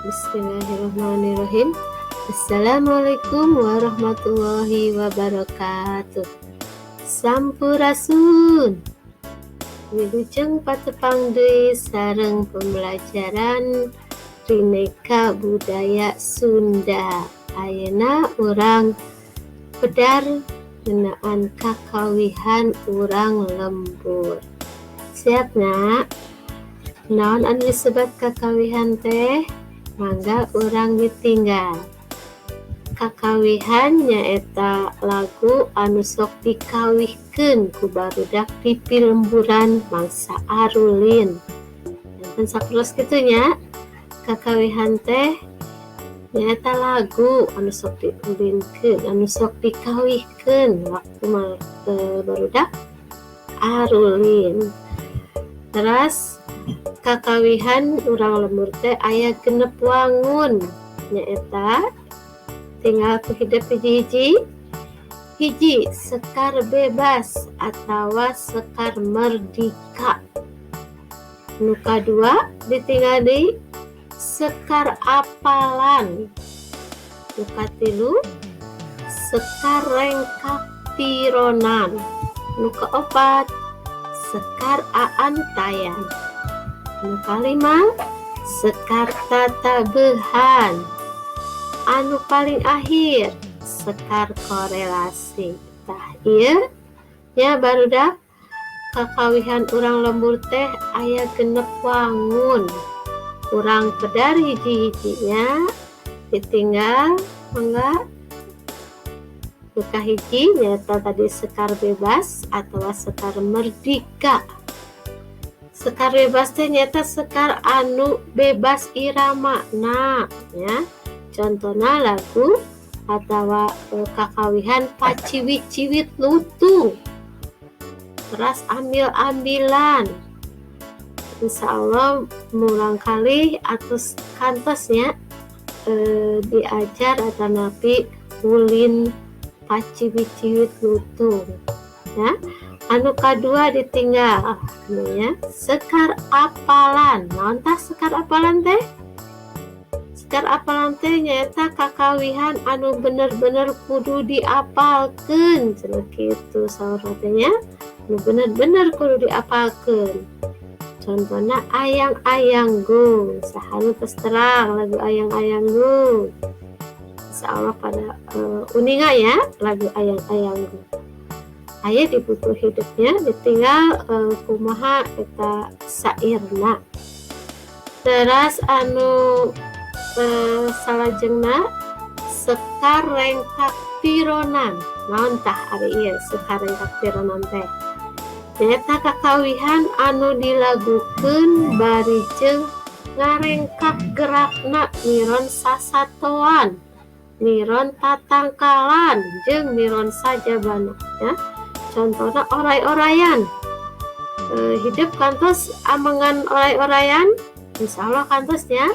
Bismillahirrahmanirrahim. Assalamualaikum warahmatullahi wabarakatuh. Sampurasun. Wilujeng patepang deui sareng pembelajaran Rineka Budaya Sunda. Ayeuna urang pedar ngeunaan kakawihan urang lembur. Siap na? Naon anu disebat kakawihan teh? Mangga urang ditinggal. Kakawihan nyaeta lagu anu sok dikawihkeun ku barudak di pilemburan mangsa arulin. Janten sapertos kitu nya. Kakawihan teh nyaeta lagu anu sok diulinkeun, anu sok dikawihkeun waktu barudak arulin. Teras kakawihan urang lembur teh aya 6 wangun, nyaeta tinggal ku hidep hiji-hiji. Hiji, sekar bebas atawa sekar merdika. Nu kadua ditinggal deui, sekar apalan. Nu katilu, sekar rengkak pironan. Nu kaopat, sekar aantayan. Anu kalima, sekar tatabehan. Anu paling akhir, sekar korelasi. Tah, ieu nya barudak, kakawihan urang lembur teh aya 6 wangun. Urang pedar hiji-hiji nya. Ditinggal, mangga. Nu kahiji nyaeta tadi sekar bebas atau sekar merdika. Sekar bebas teh nyaeta sekar anu bebas iramana nya. Contohna lagu atau kakawihan Paciwit-ciwit Lutung. Teras Ambil-ambilan. Insya Allah murangkalih atau kantos nya diajar atau napi ulin Paciwit-ciwit Lutung ya. Anu kadua ditinggal ya, sekar apalan. Naon tah sekar apalan teh? Sekar apalan teh nyaeta kakawihan anu bener-bener kudu diapalkeun, cenah kitu saur teh nya, anu bener-bener kudu diapalkeun. Contohna Ayang-ayang Gung. Saha nu tos terang lagu Ayang-ayang Gung? Insya Allah pada uninga ya lagu Ayang-ayang Gung. Aya di buku hidep nya, ditinggal kumaha eta sairna. Teras anu salajengna, sekar rengkak pironan. Naon tah ari ieu sekar rengkak pironan teh? Nyaeta kakawihan anu dilagukeun bari jeung ngarengkak gerakna, miron sasatoan, miron tatangkalan, jeung miron sajabana ya. Contohna Oray-orayan. Hidep kantos amengan Oray-orayan? Insya Allah kantos ya.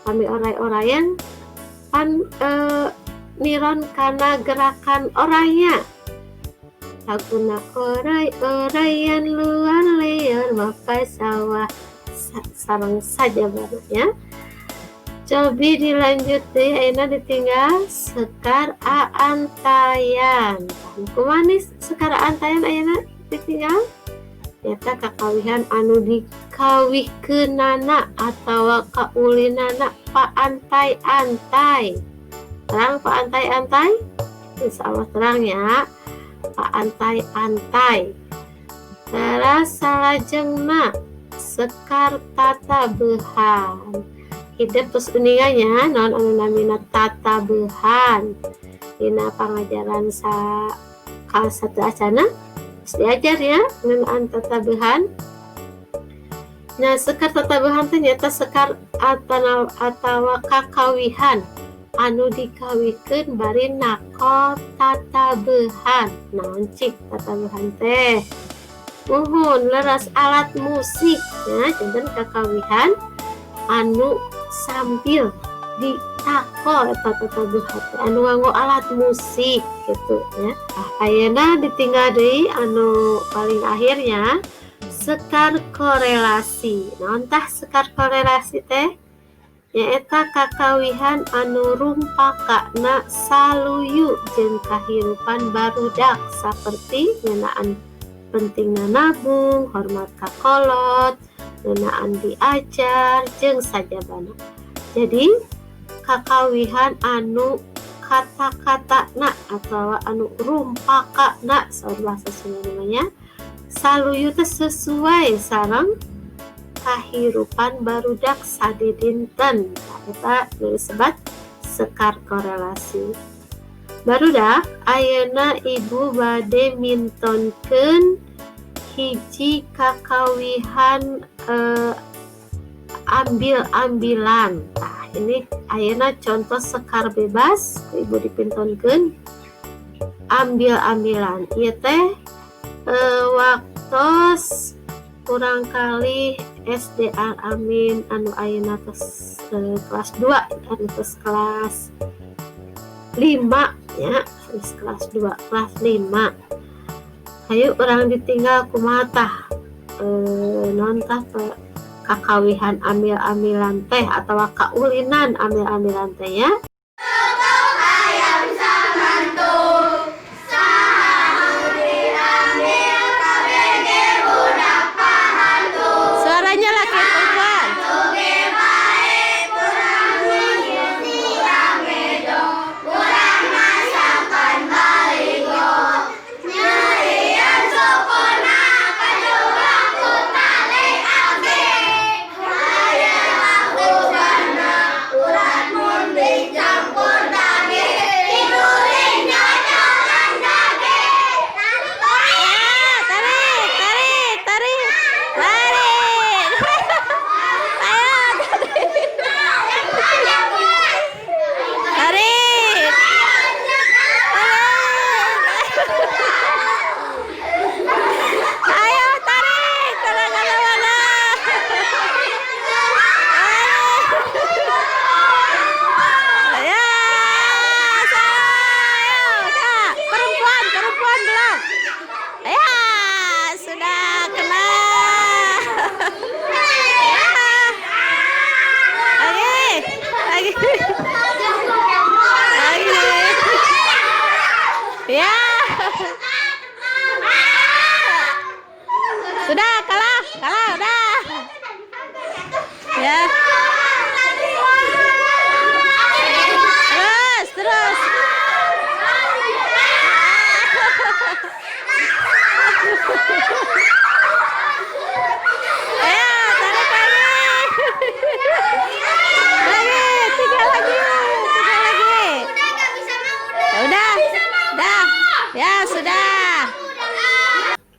Kami oray-orayan pan miron kana gerakan oraynya. Laguna Oray-orayan luar liar mapai sawah sareng sajabana ya. Cobi dilanjut deh, ayeuna ditinggal sekar aantayan. Kumaha nih sekar aantayan ayeuna ditinggal? Nyata kakawihan anu dikawihkeunana atawa kaulinana paantay-antay. Terang paantay-antay? Insya Allah terang ya. Paantay-antay. Teras salajengna, sekar tatabehan. Hidep tos uninga nya naon anu namina tatabehan? Dina pangajaran sa kelas 1 acana geus diajar ya ngeunaan tatabehan. Nah, sekar tatabehan teh nyaeta sekar atawa kakawihan anu dikawihkeun bari nakol tatabehan. Naon cik tatabehan teh? Muhun, leres, alat musik ya. Janten kakawihan anu sambil ditakol eta tatabehan teh anu nganggo alat musik gitu ya. Nah, ayeuna ditinggal deui anu paling akhirnya, sekar korelasi. Naon tah sekar korelasi teh? Nyaeta kakawihan anu rumpakana saluyu jeung kahirupan barudak saperti ngeunaan pentingna nabung, hormat ka kolot, ngeunaan diajar jeung sajabana. Jadi kakawihan anu kata-katana atau anu rumpakana saur bahasa Sunda nya saluyu teh sesuai sareng kahirupan barudak sadidinten. Eta disebut sekar korelasi. Barudak, ayeuna ibu bade mintonkeun hiji kakawihan ambil-ambilan. Nah, ini ayeuna contoh sekar bebas ibu dipintonkeun ambil-ambilan. Ieu teh waktos kurang kali SD Al Amin anu ayeuna tos kelas 2, anu tos kelas 5 nya, geus kelas 2, kelas 5. Hayu urang ditinggal kumaha tah naon tah kakawihan ambil-ambilan teh atawa kaulinan ambil-ambilan teh ya. Hayam samantu saha nu diambil kabeh ge budak pahantu. Suaranya laki perempuan. Ge bae kurang kurang ngejo kurang masakan baligo nyerian sukuna kajebak ku tali asing hayam ubana urat munding campur daging tiduring nyocolan daging. Ah, tarik, tarik, tarik, tarik. Ayo, tarik. Tarik. Ayo, tarik. Tarik, mana? Ya, ayo, Kak. Perempuan, perempuan belum. Ya, sudah kena. Ya. Lagi, lagi, lagi. Ya. Sudah, kalah, kalah, udah. Ya. Terus, terus. Ayo, tarik lagi. Lagi, tiga lagi, tiga lagi. Udah gak bisa mah udah. Ya udah, udah. Ya, sudah.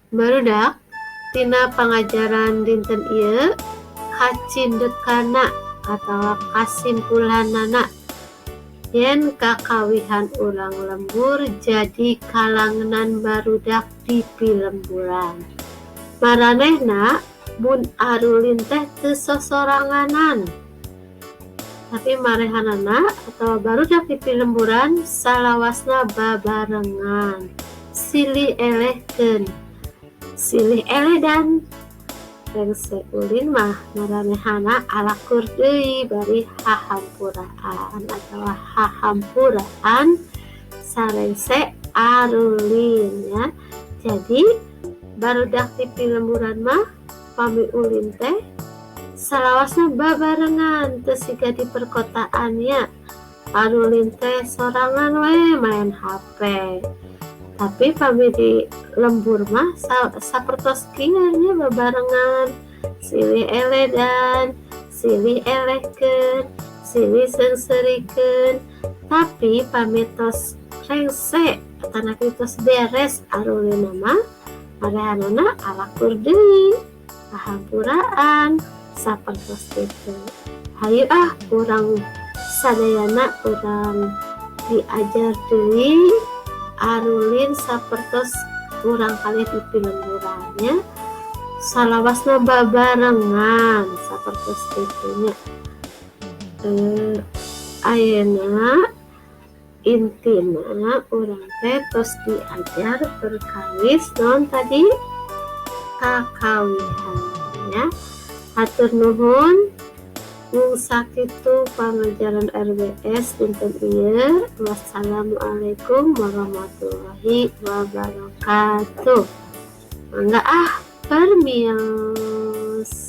Barudak, tina pangajaran dinten ieu kacindekana atau kasimpulanana yen kakawihan urang lembur jadi kalangenan barudak di pilemburan. Maranehna mun arulin teh teu sosoranganan. Tapi marehanana atau barudak di pilemburan salawasna babarengan. Silih elehkeun. Silih eleh dan rengse ulin mah maranehana alakur deui bari hahampuraan atau hahampuraan sarengse arulin ya. Jadi barudak di pilemburan mah pami ulin teh salawasna babarengan teu siga di perkotaan nya. Arulin teh sorangan we main HP. Tapi pami di lembur mah sapertos kieu nya babarengan silih eledan, silih elehkeun, silih seungseurikeun. Tapi pami tos rengse atanapi tos beres arulina mah marehanana alakur deui hahampuraan sapertos kitu. Hayu ah urang sadayana urang diajar deui arulin sapertos urang kalih di pilemburan nya. Salawasna babarengan sapertos kitu nya. Ayeuna intina urang teh tos diajar perkawis naon tadi kakawihan ya. Hatur nuhun. Mung sakitu pangajaran RBS dinten ieu. Wassalamualaikum warahmatullahi wabarakatuh. Mangga ah, permios.